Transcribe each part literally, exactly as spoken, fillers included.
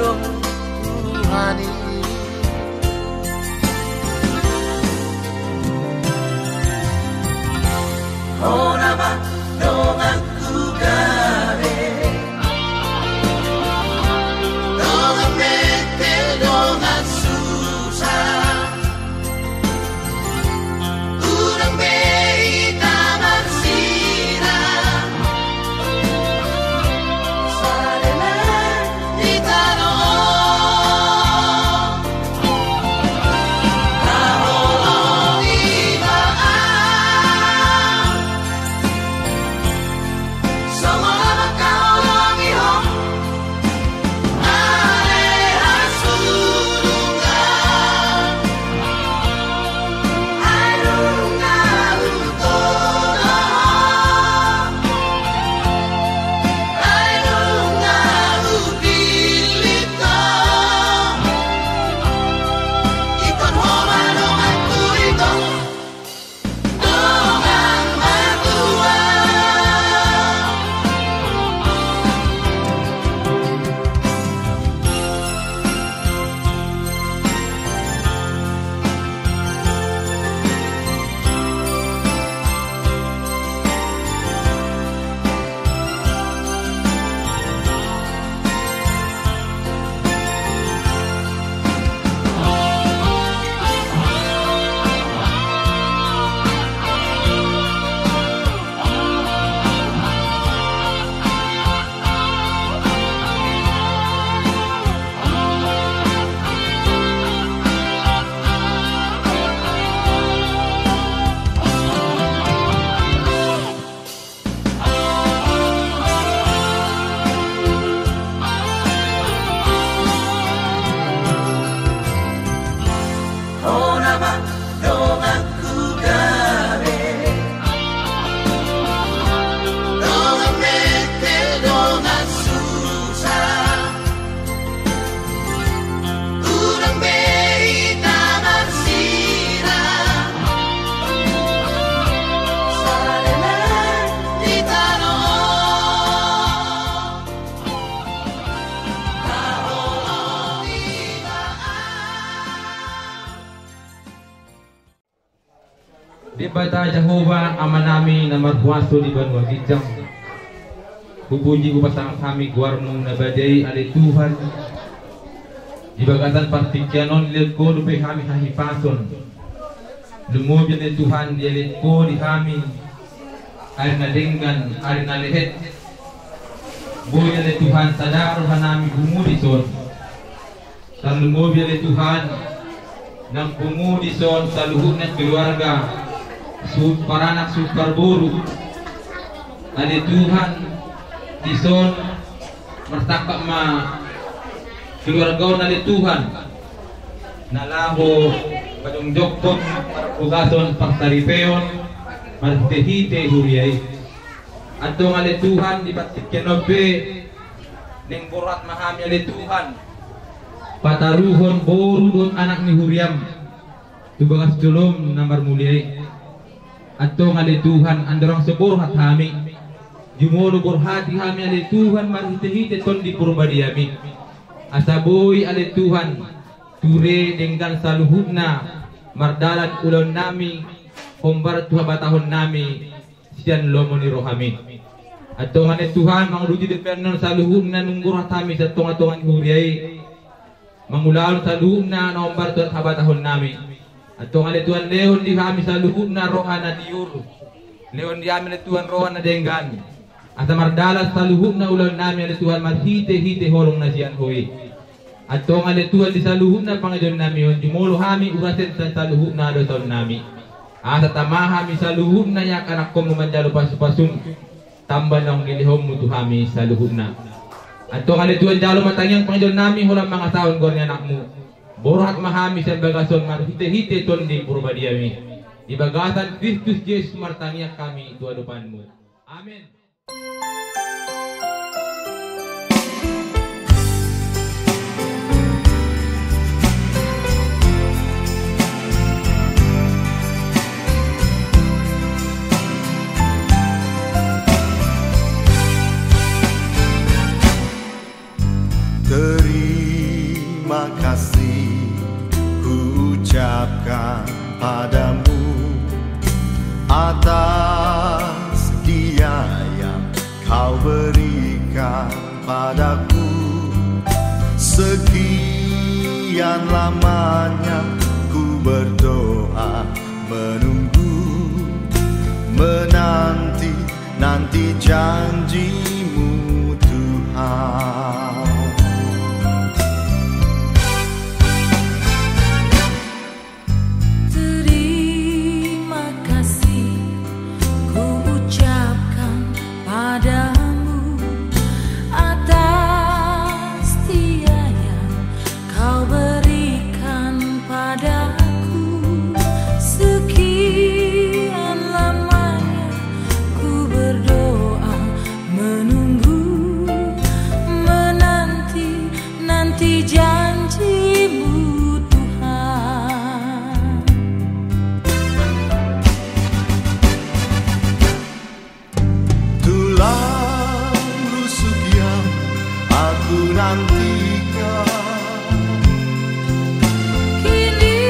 Tuhan i. Hona ma donganku gabe, dongan metel, dongan susa. Unang be hita marsinang, saleleng hita do. Taholongi ma au, songon na mangkaholongi ho. Hona ma donganku gabe, dongan metel, dongan susa. Unang be hita marsinang, saleleng hita do. Taholongi ma au. Debata Jahowa, Amanami na markuaso di banua ginjang, hupuji hupasangap hami goarmu na badia i, ale Tuhan. Di bagasan partingkian on dilehon Ho dope hami hahipason. Lumobi, ale Tuhan, dilehon Ho di hami ari na denggan, ari na lehet. Boi, ale Tuhan, sada rohanami pungu dison. Tarlumobi, ale Tuhan, naung pungu dison saluhutna keluarga, suhut paranak, suhut parboru. Ale Tuhan, dison marsangkap ma keluarga on, ale Tuhan, na laho pajongjongkon, parhorason, parsaripeon marhitehite huria i. Antong, ale Tuhan, di partingkian on pe naeng borhat ma hami, ale Tuhan, pataruhon boru dohot anak ni huriam tu bagas jolom na marmulia i. Antong, ale Tuhan, andorang so borhat hami, jumolo borhati hami, ale Tuhan, marhitehite Tondi Purba diami, asa boi, ale Tuhan, ture denggan saluhutna mardalan ulaonnami hombar tu habatahonnami sian lomo ni rohami. Antong, ale Tuhan, manguduti dope annon saluhutna naung borhat hami sian tongatonga ni huria i, mangulahon saluhutna na hombar tu habatahonnami. Antong, ale Tuhan, lehon di hami saluhutna roha na tiur, lehon di hami, ale Tuhan, roha na denggan, asa mardalan saluhutna ulaonnami, ale Tuhan, marhitehite holong na sian Ho i. Antong, ale Tuhan, di saluhutna pangidoannami on, jumolo hami urasi sian saluhutna dosaonnami, asa tama hami saluhutna i angka anakkonmu manjalo pasupasum, tamba naung dilehonmu tu hami saluhutna. Antong, ale Tuhan, jalo ma tangiang pangidoannami holan mangasahon goar ni anakmu. Borhat ma hami sian bagas on marhitehite Tondi Purba diami. Di bagasan Kristus Jesus martangiang hami tu adopanmu. Amen. Terima kasih kuucapkan padamu atas dia yang kau berikan padaku. Sekian lamanya ku berdoa, menunggu, menanti, nanti janji-Mu, Tuhan. Terima kasih kuucapkan padamu atas dia yang kau berikan padaku. Sekian lamanya ku berdoa, menunggu, menanti, nanti janji-Mu, Tuhan. Tulang rusuk yang aku nantikan, kini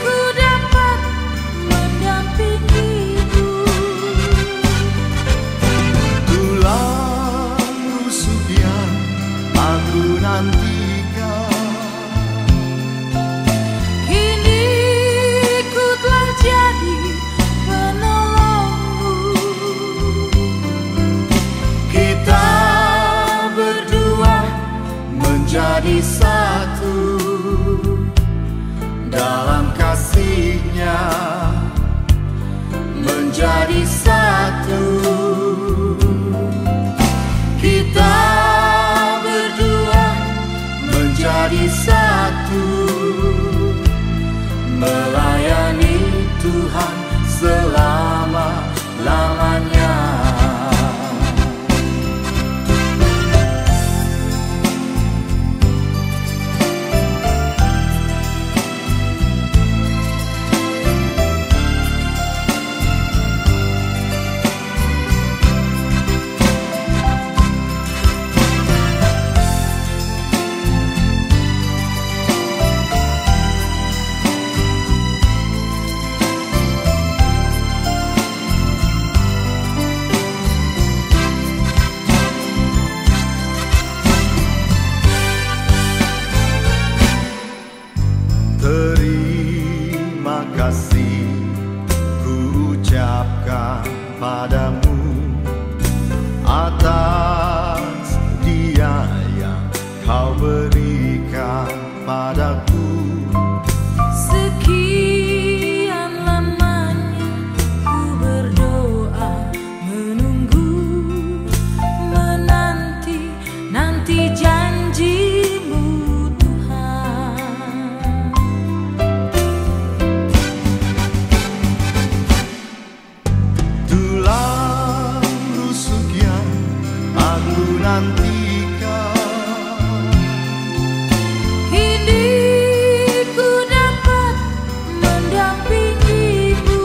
ku dapat mendampingimu. Tulang rusuk yang aku nantikan, kini ku telah jadi penolongmu. Kita berdua menjadi satu dalam kasih-Nya, menjadi satu. Kita berdua menjadi satu, melayani Tuhan selama-lamanya. Terima kasih kuucapkan padamu atas dia yang kau berikan padaku. Sekian lamanya ku berdoa, menunggu, menanti, nanti janji-Mu, Tuhan. Tulang rusuk yang aku nantikan, kini ku dapat mendampingimu.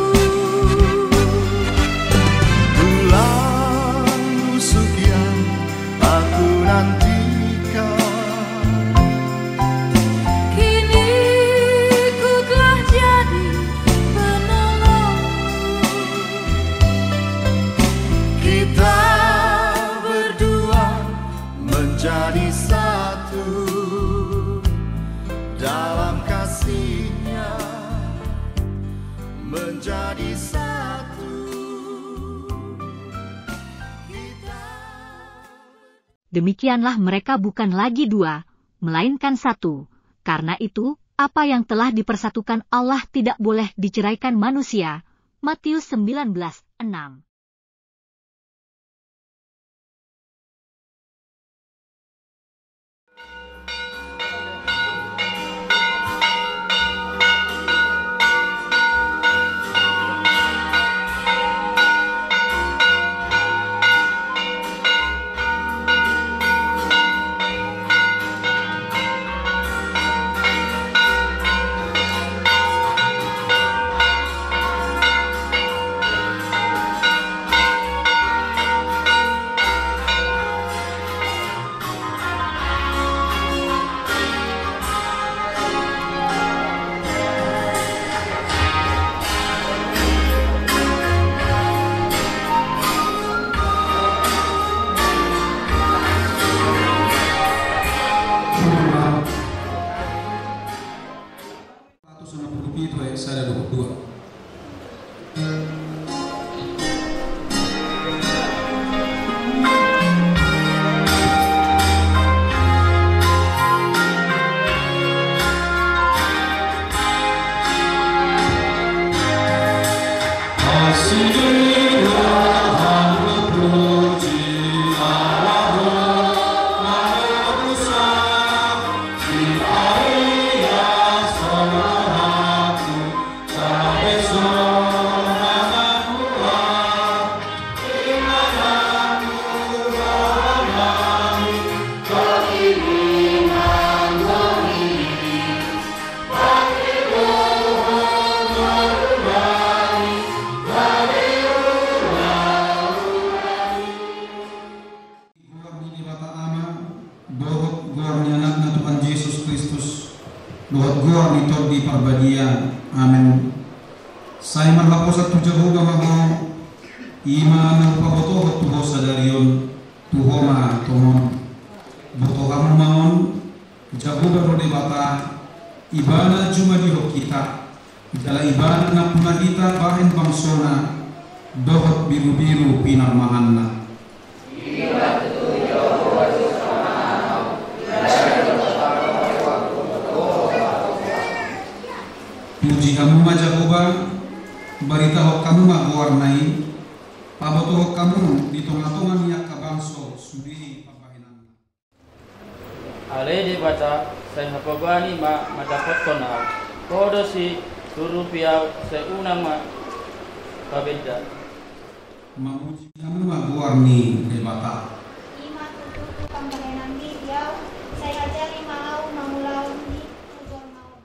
Tulang rusuk yang aku nantikan, kini ku telah jadi penolongmu. Kita berdua menjadi satu dalam kasih-Nya, menjadi satu. Kita Demikianlah mereka bukan lagi dua, melainkan satu. Karena itu, apa yang telah dipersatukan Allah tidak boleh diceraikan manusia. Matius sembilan belas enam. Goar ni Debata Ama, dohot goar ni Anakna Tuhan Jesus Kristus, dohot goar ni Tondi Parbadia. Amen. Sai marhaposan tu Jahowa ma ho, i ma na hupabotohon tu ho sadari on, tu ho ma tongon. Boto hamu ma on, Jahowa do Debata, Ibana jumadihon hita, jala Ibana nampuna hita bahen bangsona, dohot birubiru pinarmahanna. Puji hamu ma Jahowa, baritahon hamu ma goarna i, pabotohon hamu di tongatonga ni angka bangso sude i pambahenanna. Ale Debata, sai hapogoan i ma mandapothon ahu. Ho do siturupi ahu, sai unang ma pabenda. Mamuji hamu ma goar ni Debata. I ma tutu pambahenanmi di ahu, sai ajari ma ahu mangulahon ni tugor na on.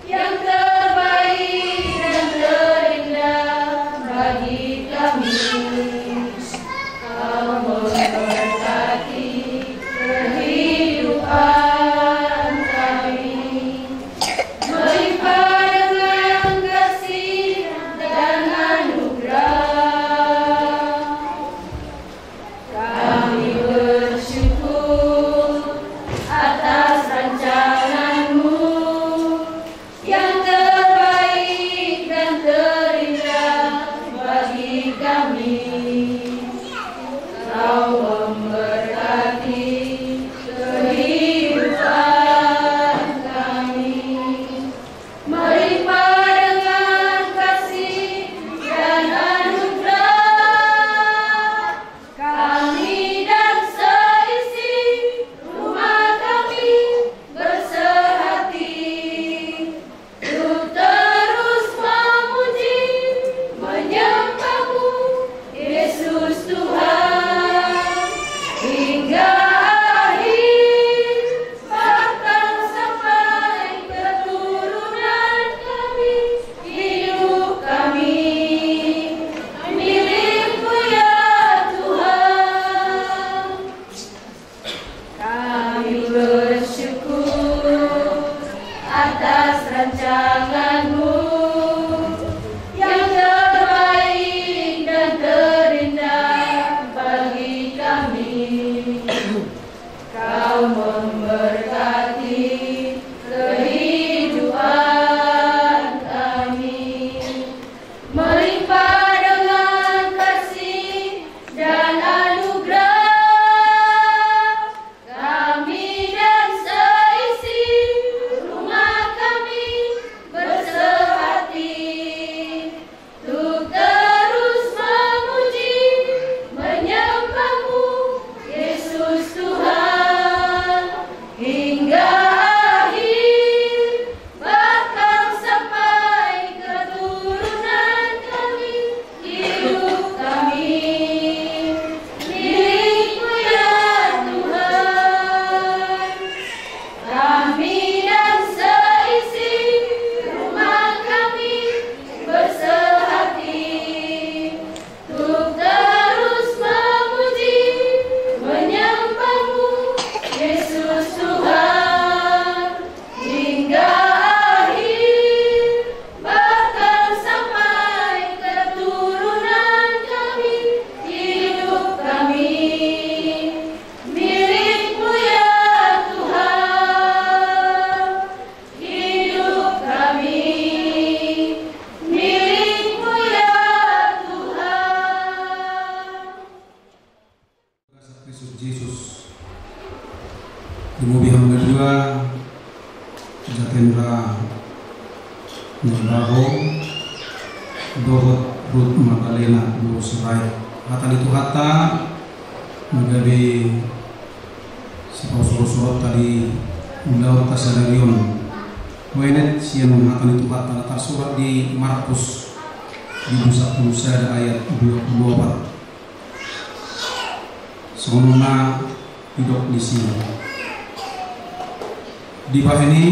Yang terbaik dan terindah bagi kami, Kau memberkati kehidupan kami, melimpah dengan kasih dan anugerah. Kami bersyukur atas rancangan-Mu yang terbaik dan terindah bagi kami. Kau memberkati kehidupan kami, melimpah dengan kasih dan anugerah. Kami dan seisi rumah kami bersehati untuk terus memuji, menyembah-Mu, Yesus Tuhan, hingga akhir, bahkan sampai keturunan kami, hidup kami milik-Mu, ya Tuhan. Kami bersyukur atas rancangan-Mu yang terbaik Jatendra Naibaho dohot Rut Magdalena boru Sirait. Hata ni Tuhanta na gabe sipausur-usurta di ulaonta sadari on. Huenhet sian hata ni Tuhanta na tarsurat di Markus di buku sampulu sada ayat dua pulu opat. Songon na didok disi. Dibahen i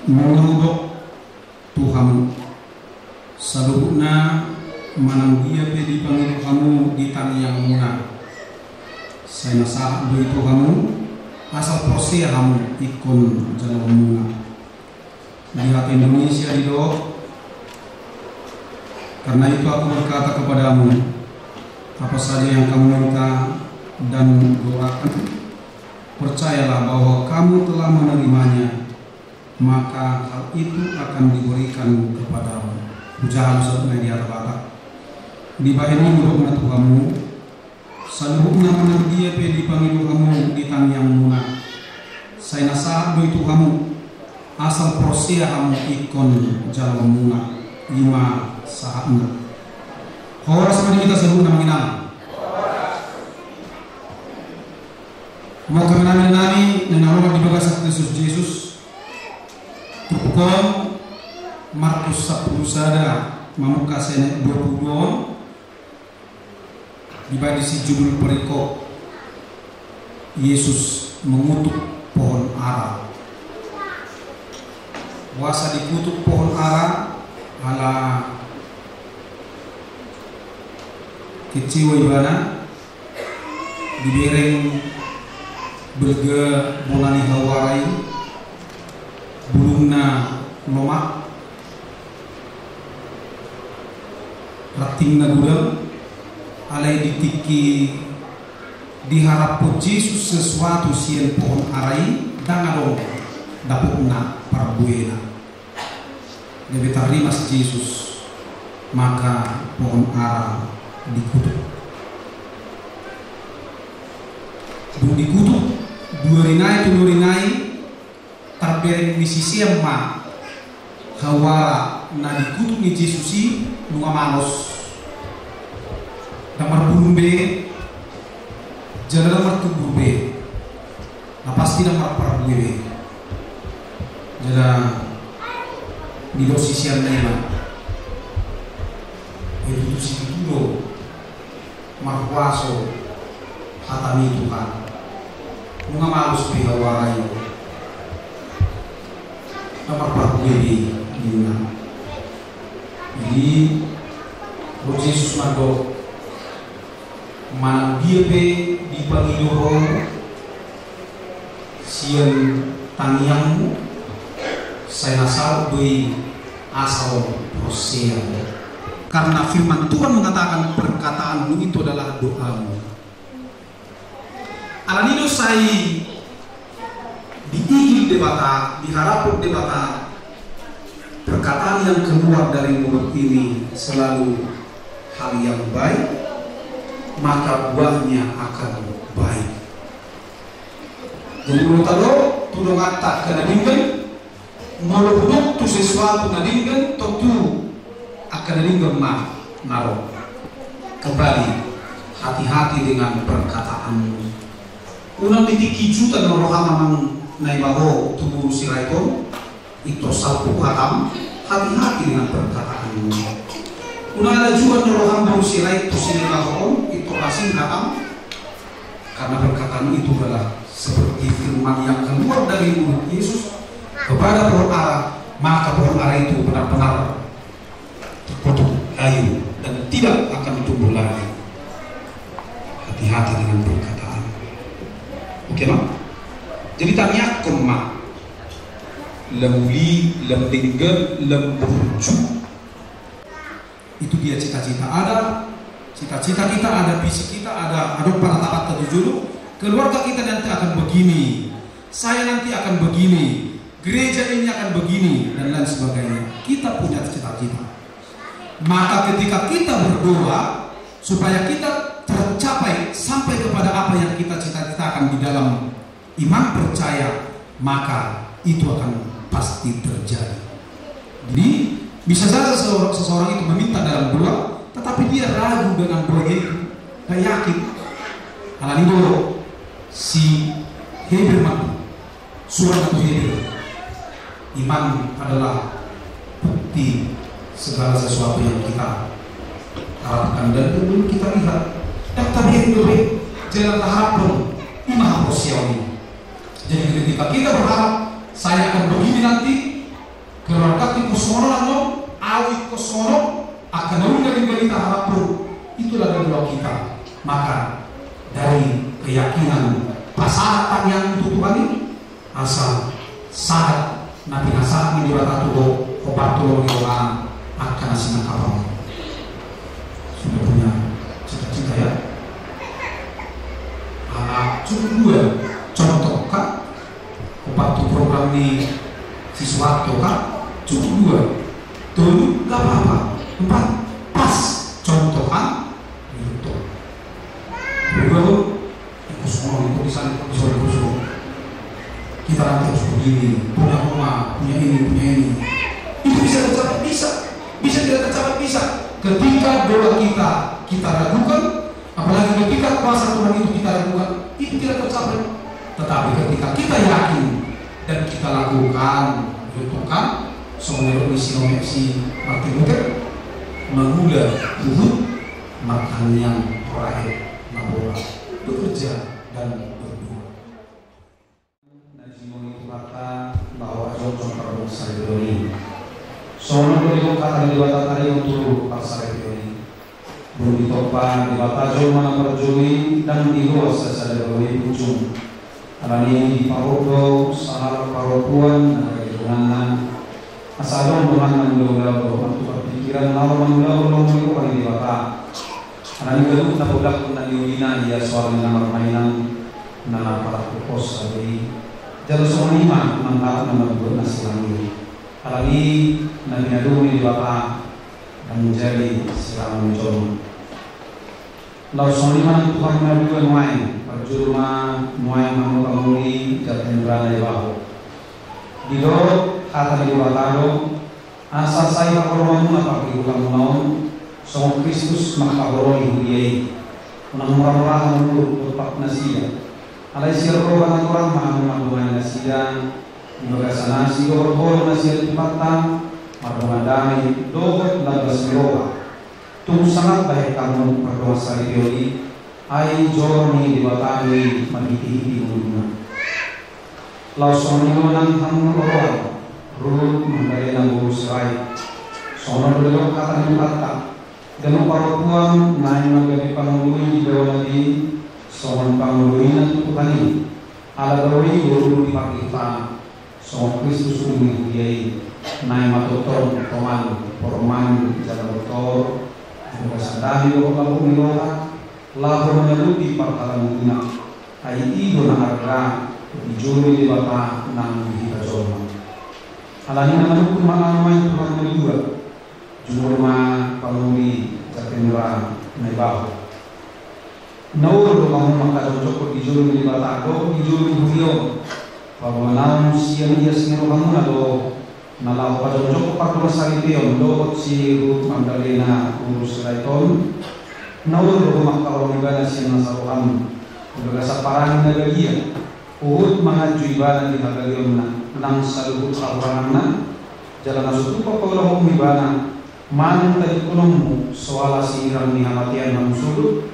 nunga hudok tu hamu, saluhutna manang dia pe dipangido hamu di tangiangmuna, sai na sahat do i tu hamu, asal porsea hamu ingkon jaloonmuna. Di hata Indonesia didok, karena itu aku berkata kepadamu, apa saja yang kamu minta dan doakan, percayalah bahwa kamu telah menerimanya, maka hal itu akan diberikan kepadamu. Hujaha ma saluhutna di hata Batak. Dibahen i hudok ma tu hamu, saluhutna manang dia pe dipangido hamu di tangiangmuna, sai na sahat do i tu hamu, asal porsea hamu ingkon jaloonmuna. I ma sahatna. Horas ma di hita saluhutna, amang inang. Amang inang nami na hinaholongan di bagasan Kristus Jesus. Turpuk on Markus sampulu sada mamungka sian ayat dua pulu dua on. Dibahen disi judul perikop, Yesus mengutuk pohon ara. Boasa dikutuk pohon ara? Ala kecewa ibana, dibereng belga bona ni hau ara i, bulungna lomak, rantingna godang. Alai di tingki diharaphon Jesus sesuatu sian pohon ara i, ndang adong dapotna parbuena. Gabe tarrimas Jesus, maka pohon ara dikutuk. Dung dikutuk, dua ari nai, tolu ari nai, tarbereng ni sisean ma hau ara na dikutuk ni Jesus i nunga malos. Ndang marbulung be, jala ndang martumbur be, na pasti ndang marparbue be. Jala didok siseanna i ma, ai tutu situtu do marhuaso hataMi, Tuhan. Nunga malos be hau ara i, ndang marparbue be, ninna. Jadi ro Jesus mandok, manang dia pe dipangido ho sian tangiangmu, sai na saut do i asal porsea. Karena firman Tuhan mengatakan, perkataanmu itu adalah doamu. Alani do sai diigil Debata, diharaphon Debata, perkataan yang keluar dari mulut ini selalu hal yang baik, maka buahnya akan baik. Jadi molo tadok tu donganta angka na denggan, molo hudok tu sesuatu na denggan, tontu angka na denggan ma na ro. Kembali, hati-hati dengan perkataanmu. Unang di tingki juta na roham, amang Naibaho, tu boru Sirait on, ingkon salpu hatam, hati-hati dengan perkataanmu. Unang ada juta na roham boru Sirait tu si Naibaho on, ingkon asing hatam. Karena perkataan itu adalah seperti firman yang keluar dari mulut Yesus kepada pohon ara, maka pohon ara itu benar-benar terkutuk kayu dan tidak akan tumbuh lagi. Hati-hati dengan perkataan. Oke, Bang? Jadi tangiangkon ma, lam uli, lam denggan, lam burju. Itu dia cita-cita. Ada cita-cita kita, ada visi kita, ada, adong panatapanta tu jolo. Keluarga kita nanti akan begini, saya nanti akan begini, gereja ini akan begini, dan lain sebagainya. Kita punya cita-cita. Maka ketika kita berdoa supaya kita tercapai sampai kepada apa yang kita cita-citakan di dalam iman percaya, maka itu akan pasti terjadi. Jadi, bisa saja seseorang, seseorang itu meminta dalam doa, tetapi dia ragu dengan doanya itu, nggak yakin. Alani do si Heber ma, surat tu Heber. Iman adalah bukti segala sesuatu yang kita harapkan dan belum kita lihat. Dang tabereng do be jala taharap, ima haporseaon i. Jadi ketika kita berharap, saya akan begini nanti, keluarga ingkon songon on, au ingkon songon on, angka na uli na denggan i taharap, itulah doa kita. Maka dari keyakinan pasahat tangiang tu Tuhan i, asa sahat na pinasahat ni Debata tu ho, hombar tu holong ni rohana, angka na sinangkap on. Sudah punya cita-cita ya? Ah, cukup dua contoh kan? Empat tu program ni si Suharto kan? Cukup dua. Tolu, nggak apa-apa. Empat, pas. Contoh kan? Gitu. Dua, itu semua itu di sana, itu semua, itu semua. Kita nanti harus begini, punya rumah, punya ini, punya ini. Itu bisa tercapai, bisa. Bisa tidak tercapai, bisa. Ketika doa kita, kita ragukan, apalagi ketika kuasa Tuhan itu kita ragukan, itu tidak tercapai. Tetapi ketika kita yakin dan kita lakukan, itu kan, songon na didok ni si Martin Luther, mangula huhut, martangiang rakyat na bola, bekerja dan berdoa. Na jinongoi Tuhanta laho jongjong pardongansaripeon i. Songon on do didok hata ni Debata taringot tu parsaripeon i. Dung ditompa Debata jolma na parjolo i, ndang diloas sasada boi punjung. Alani i diparorot do sahalak parompuan na gabe donganna. Asa adong donganna mangulahon lomo tu parpikiran laho mangulahon lomo ni roha ni Debata. Alani ganup na poda na niulina ia soal ni na marmainan, na na parhapus sabe i. Jala songon i ma mangharap na mambuat na silang i. Alani na pinadomu ni Debata, na manjadi silang ni jolma. Laos songon i ma nang tu hamu na dua nuaeng, parjolo ma nuaeng hamu pangoli Jatendra Naibaho. Didok hata ni Debata do, asa sai haholonganmuna pardihutamuna on, songon Kristus mangkaholongi huria i. Unang mura-mura hamu dompak nasida. Alai sian roha na torang ma hamu mandongani nasida, di bagasan asi dohot holong na sian Tuhanta, mardongan dame dohot lambas ni roha. Tung sangap bahen hamu pardongansaripeon i, ai joro ni Debata do i marhite-hite ngoluna. Laos songon i do nang hamu oroan, Ruth Magdalena boru Sirait. Songon on do didok hata ni Tuhanta, ganup parompuan naeng manggabe pangoloi di daonan i, songon pangoloina tu Tuhan i. Ala do i do ulu ni pardihuta, songon Kristus ulu ni huria i, naeng ma tongtong tongan, porman jala botor, di bagasan dame dohot lambok ni roha, laho mangadopi parhalanguluna, ai i do na arga di jolo ni Debata nang di hita jolma. Alani na manungkun ma au nuaeng tu hamu na dua, jumolo ma pangoli Jatendra Naibaho. Na olo do hamu mangkajongjongkon di jolo ni Debata dohot di jolo ni huria on. Paboa naung sian ias ni rohamuna do na laho pajongjongkon pardongansaripeon dohot si Ruth Magdalena boru Sirait on. Na olo do hamu mangkaholongi ibana sian nasa rohamu, di bagasan parange na badia, huhut manganju ibana di hagaleonna nang saluhut hahuranganna, jala na so tupa paulahonmu ibana, manang tadingkononmu so ala sinirang ni hamatean hamu suhut?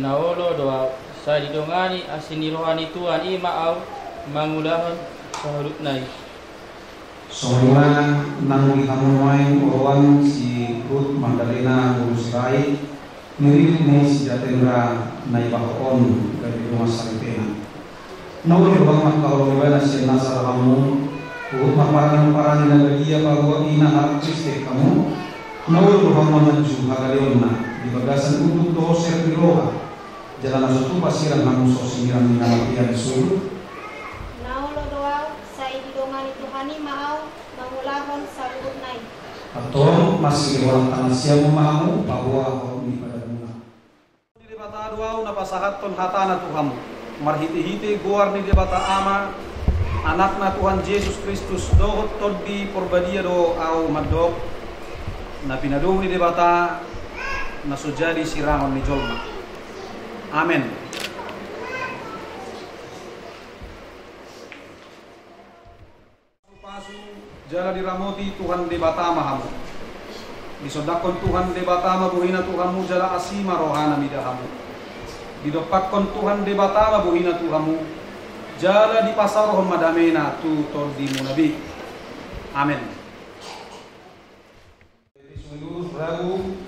Na olo do au, sai didongani asi ni roha ni Tuhan i ma au mangulahon saluhutna i. Songon i ma nang di hamu nuaeng oroan si Ruth Magdalena boru Sirait, niririt ni si Jatendra Naibaho on gabe dongan saripena. Na olo do hamu mangkaholongi ibana sian nasa rohamu, huhut marparange-parange na badia paboa i na halak Kristen hamu. Na olo do hamu manganju hagaleonna di bagasan utuk dohot ser ni roha, jala na so tupa sirang hamu so sinirang ni hamatean suhut? Na olo do au, sai didongani Tuhan i ma au mangulahon saluhutna i. Antong, marsigebolak tangan siamun ma hamu paboa horong ni padamuna. Di Debata do au na pasahathon hatana tu hamu, marhite-hite goar ni Debata Ama, Anakna Tuhan Jesus Kristus dohot Tondi Porbadia do ahu mandok, na pinadomu ni Debata, na so jadi sirangon ni jolma. Amen. Pasu-pasu jala diramoti Tuhan Debata ma hamu. Disondangkon Tuhan Debata ma bohina tu hamu jala asi ma rohana mida hamu. Didompakkon Tuhan Debata ma bohina tu hamu jala dipasaorhon ma damena tu tondimuna be. Amen. Rabu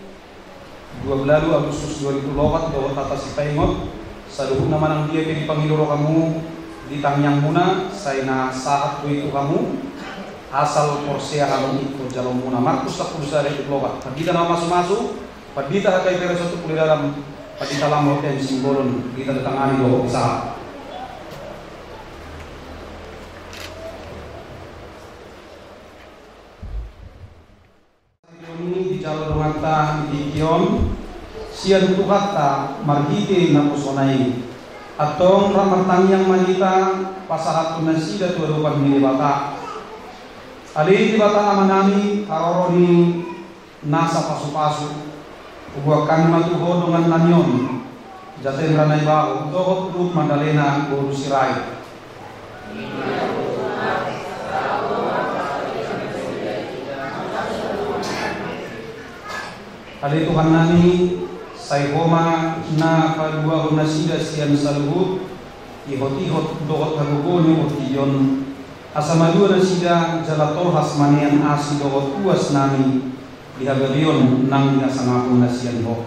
dua puluh Agustus dua ribu dua puluh empat, dohot hata sipaingot, saluhutna manang dia pe dipangido rohamu di tangiangmuna, sai na sahat do i tu hamu, asal porsea hamu ingkon jaloonmuna. Markus sampulu sada ayat dua puluh opat. Pandita na masu-masu, pandita H K I P R sampulu sada, pandita Lamhot M Simbolon, hita datangani dohot sahat. Dijalo donganta di tingki on sian Tuhanta marhite naposona i. Antong rap martangiang ma hita pasahathon nasida tu adopan ni Debata. Ale Debata Amanami, haroro ni nasa pasu-pasu, huboan hami ma tu Ho dongannami on, Jatendra Naibaho dohot Rut Magdalena boru Sirait. Ale Tuhannami, sai Ho ma na paluahon nasida sian saluhut ihot-ihot dohot hagogoon ni portibi on, asa malua nasida jala tolhas manean asi dohot uasnami di hagabeon nang di hasangapon na sian Ho.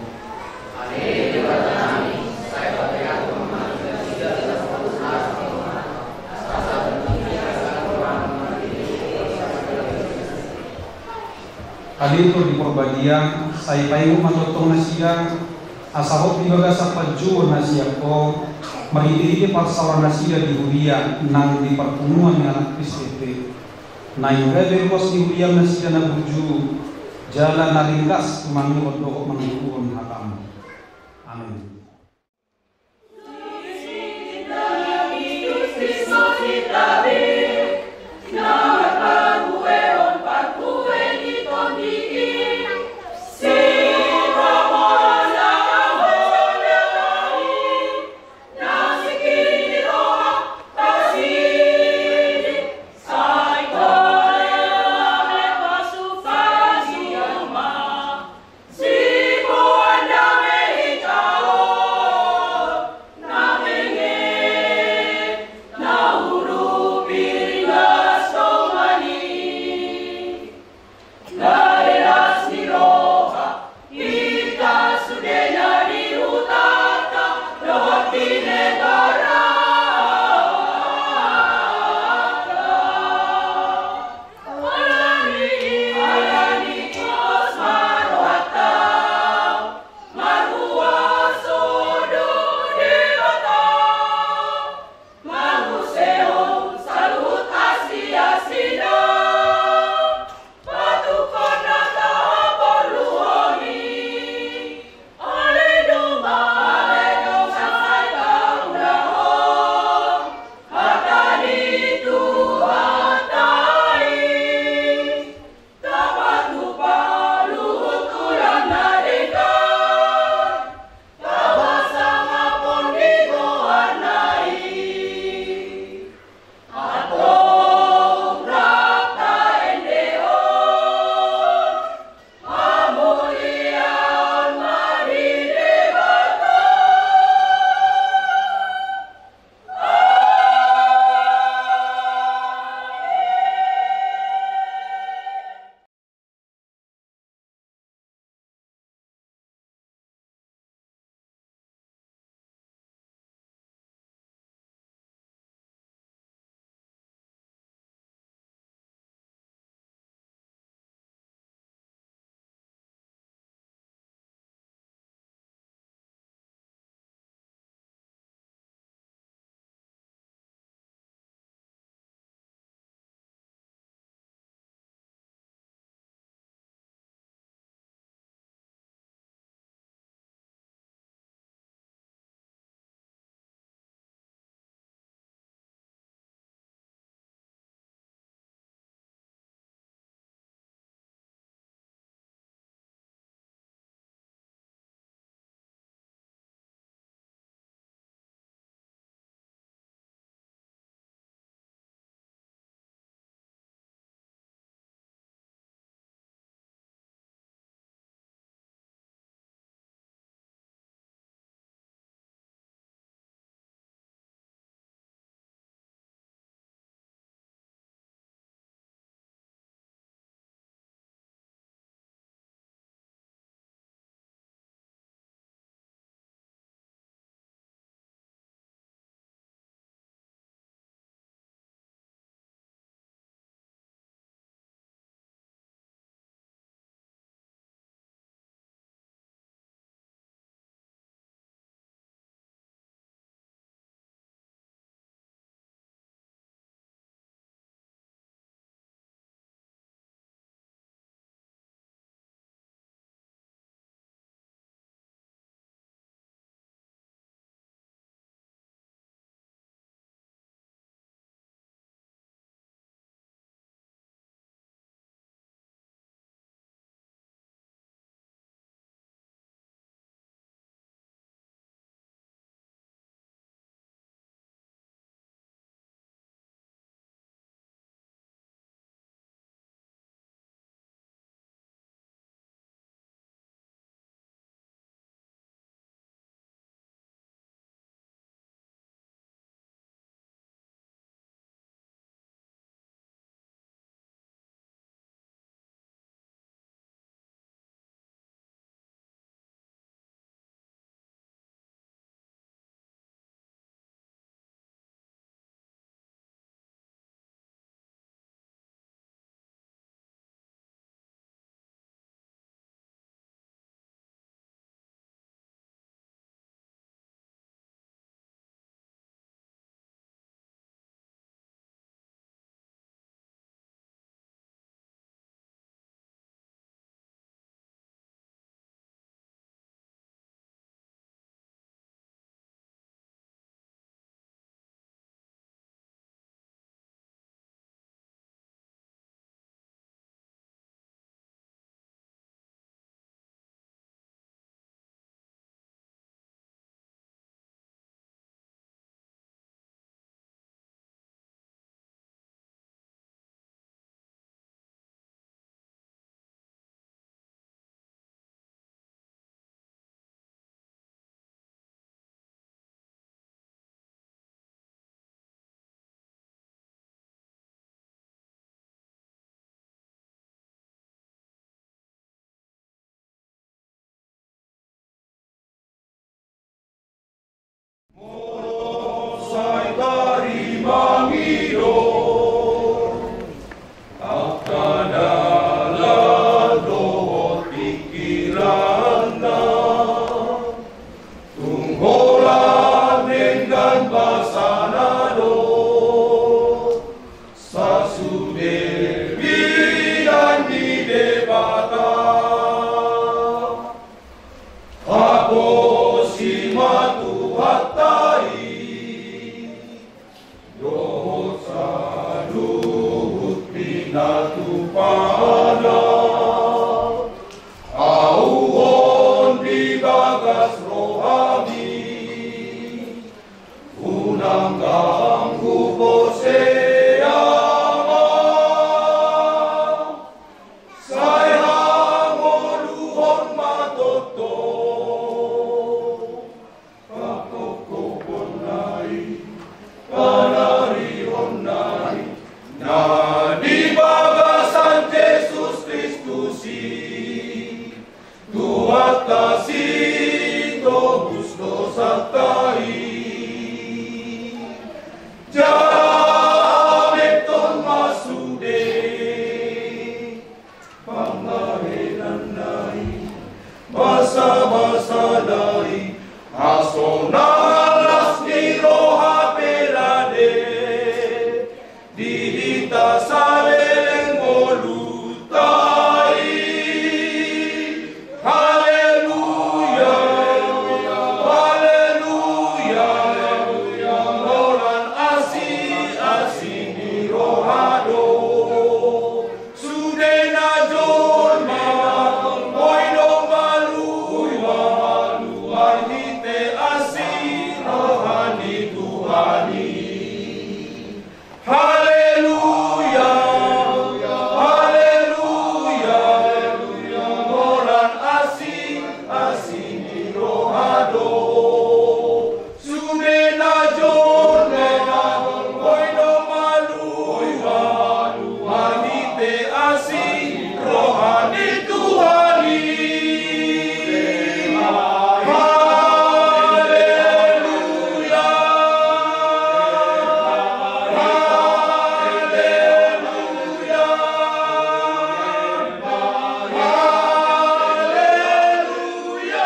Ale Tondi Porbadia, sai paingot ma tongtong nasida, asa hot di bagasan panjouon na sian Ho, marhite-hite parsaoran nasida di huria nang di parpunguan ni halak Kristen pe. Naeng gabe ruas ni huriam nasida na burju, jala na ringgas tu mangihut dohot manguruhon hatam. Amen. Na tu pada au on di bagas rohami, unang ganggu porsea ma, sai hangoluhon ma toto. Pangkophoponna i, panarihonna i, na di bagasan Jesus Kristus i, Tuhanta sitobus dosanta i. Jala amethon ma sude pambahenanna i, basabasana i, hasonangan las ni roha pe rade di hita saleleng ngolunta i. Haleluya, haleluya, holan asi, asi ni roha do. Sude na jolma, boi do malua, marhite asi roha ni Tuhan i. Haleluya, haleluya, holan asi, asi ni roha do. Sude na jolma, boi do malua, marhite asi roha ni Tuhan i. Haleluya, haleluya, haleluya.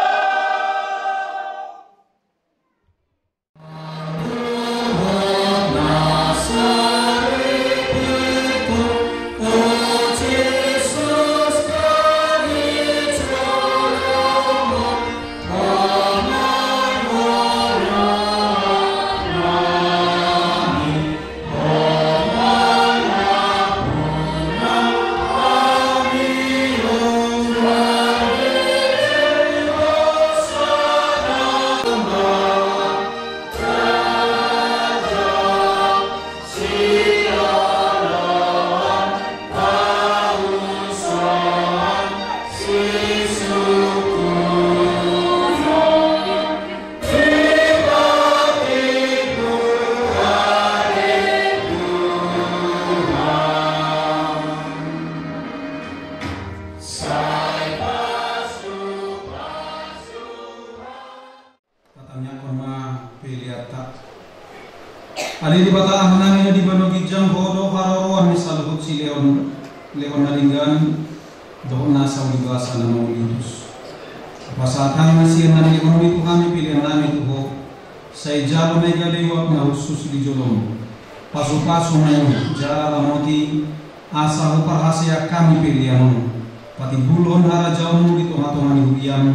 Tatangiangkon ma peleanta. Ale Debata Amanami na di banua ginjang, Ho do haroroan ni saluhut silehon, lehon na denggan dohot nasa uli basa na mangulitus. Hupasahat hami ma sian na nilehonmi tu hami peleannami tu Ho, sai jalo ma i gabe uap na hushus di joloM. Pasupasu ma i jala ramoti, asa huparhaseang hami pelean on patimbulhon harajaonMu di tongatonga ni huriaM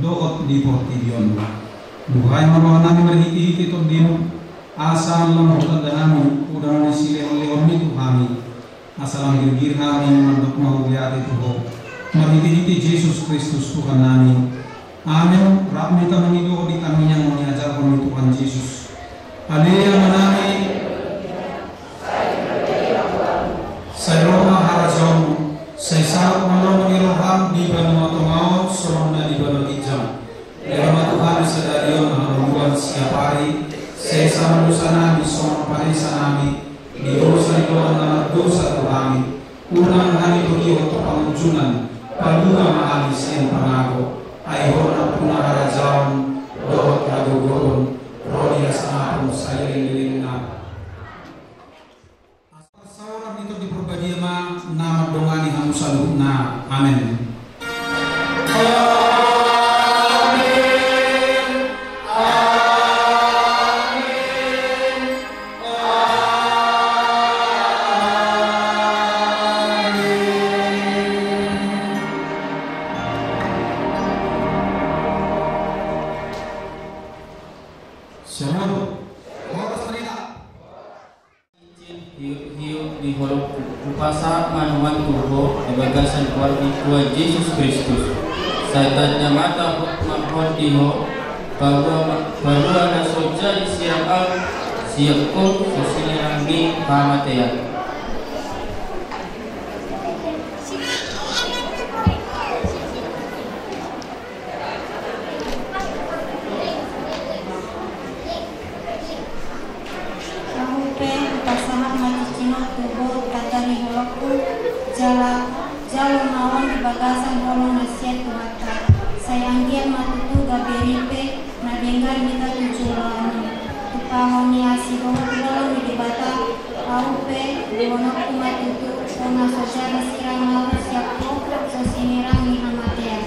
dohot di portibi on. Buhai ma rohanami marhitehite TondiM, asa lam hutanda hami undangan ni silehonlehonmi tu hami, asa lam girgir hami mandok mauliate tu Ho, marhitehite Jesus Kristus Tuhannami. Amen. Rap ma hita mangido di tangiang na niajarhon ni Tuhan Jesus. Ale Amanami, sai ro ma harajaonMu, sai saut ma lomo ni rohaM di banua tonga on songon na di banua ginjang. Lehon ma tu hami sadari on hangoluan siapari, sesa ma dosanami songon panesanami di dosa ni dongan na mardosa tu hami. Unang hami togihon tu pangunjunan, palua ma hami sian pangago. Ai Ho do nampuna harajaon dohot hagogoon, ro di hasangapon saleleng-lelengna. Asa parsaoran ni Tondi Parbadia ma na mandongani hamu saluhutna. Amen. Amen. Amen. Amen. Shalom. Horas ma di hita. Hiu, hiu di holong ku, kupasa Manuan tu ho di bagasan goar ni Tuhan Jesus Kristus. Sai tanda mata hot ma hot di ho, parua ma-, parua na so jadi sirang au, siap ho so sinirang ni hamatean. Ahu pe hupasahat ma cincin on tu ho tanda ni holongku, jala jalo ma on di bagasan holong na sian Tuhanta. Sai anggiat ma tutu gabe ripe na denggan hita tu joloan on. Tu panganon ni asi dohot tu holong ni Debata, ahu pe dohononku ma tutu, on na so jadi sirang au siap ho so sinirang ni hamatean.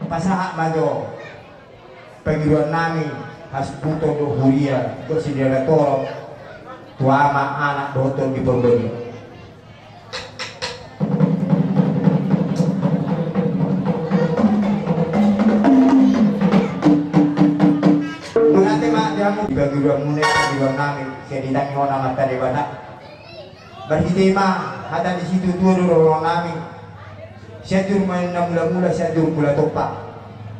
Pasahat ma jo pangidoan nami, hasuhuton dohot huria, dohot sideatorop, tu ama, anak dohot tondiporbadia. Mauliate ma di hamu, di pangidoanmuna, pangidoan nami, sian di tangiang on Amanta Debata. Marhite ma hata ni situatua do dohonon nami. Sianjur ma na mulamula, Sianjur Mula Tompa.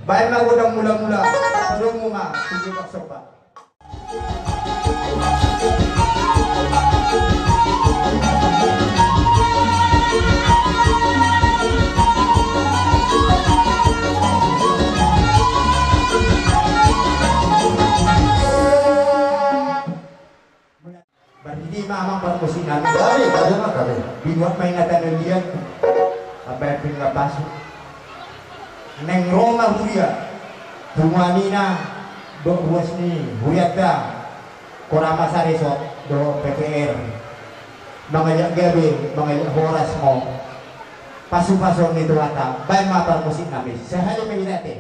Baen ma gondang mulamula, padomu ma tu gondang somba. Marhite ma amang parmusik nami. Gabe, gabe ma gabe. Binuat ma inna tano liat, ambaen pir na pasu. Naeng ro ma huria, punguan ina dohot ruas ni hurianta, Kora Masa Resort dohot P P R. Mangajak gabe, mangajak horas ma. Pasupasuon ni Tuhanta, baen ma parmusik nami. Sahali ma i ate.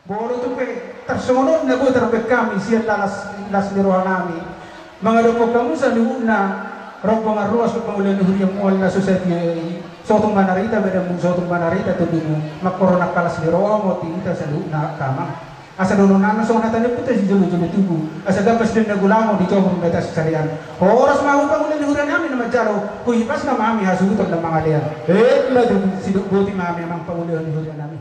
Molo tung pe tarsongon on na boi tarbaen hami sian las, las ni roha nami mangadophon hamu saluhutna, rombongan ruas dohot pangulian ni huriamu on, na so sadia i, sotung ma na hita badanmu, sotung ma na hita tondimu, mangkorhon angka las ni roha ma di hita saluhutna angka amang. Asa dohonon na songon hata ni ompunta sijolojolo tubu, asa gambas do na golang on dijomur ni Debata sisalean. Horas ma hamu pangulian ni huria nami na manjalo, huhipasna ma hami hasuhuton na mangalean. Emma tutu, sidok boti ma hami amang pangulian ni huria nami.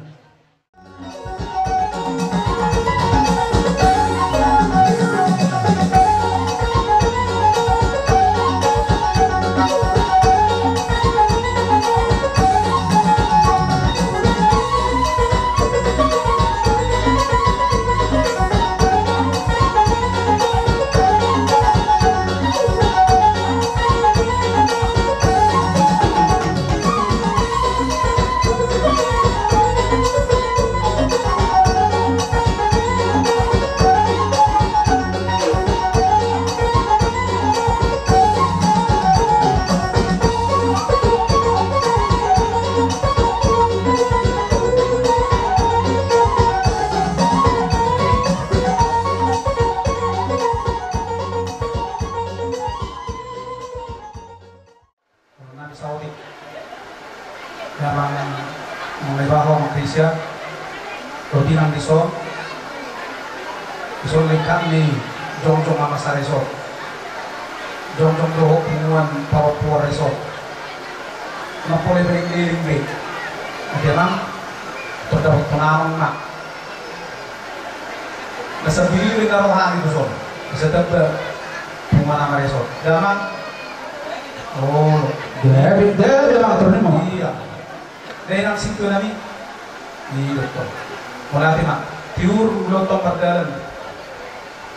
Nami saotik. Damang Manglebaho, Mangkrisia, dohot inang dison. Dison lengkap ni jongjong ama sareso. Jongjong dohot punguan parompuan reso. Mapole bereng leleng be. Ate amang, terdapot penamang nak. Nasa bili na roha ni dison. Nasa tebal. Punguan ama reso. Damang. Oh. Jadi, jadi, Bang, terus mau. Iya. Dari nang situ nami. Iya, dokter. Mauliate ma. Tiur, ulontong pardalan.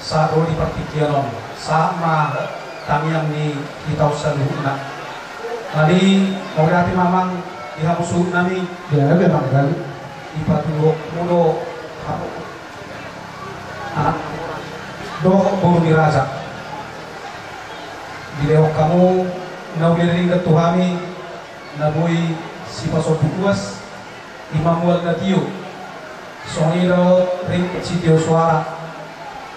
Sahat ro di partingkian on. Sahat ma tangiang ni hita on saluhutna. Jadi, mauliate ma amang di hamu suhut nami. Jadi, Bang, jadi. Dipatuhok muna hamu. Anak dohot boru ni raja. Dilehon hamu na uli ringgas tu hami, na boi sipasombu uas, ima mual na tio. Songon i dohot ringgas sitio soara.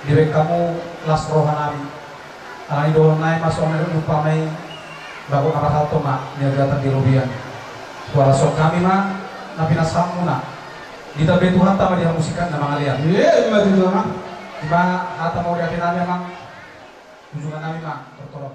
Dibaen hamu las roha nami. Alani dohonon nai ma songon na nidok ni umpama i, bagot na marhalto ma niagatan di robean. Hualason hami ma na pinasahatmuna. Ditambai Tuhanta ma di hamu sian na mangalean. Ima tutu, Amang. Ima hata mauliate nami, Amang. Ujungan nami ma, tortor.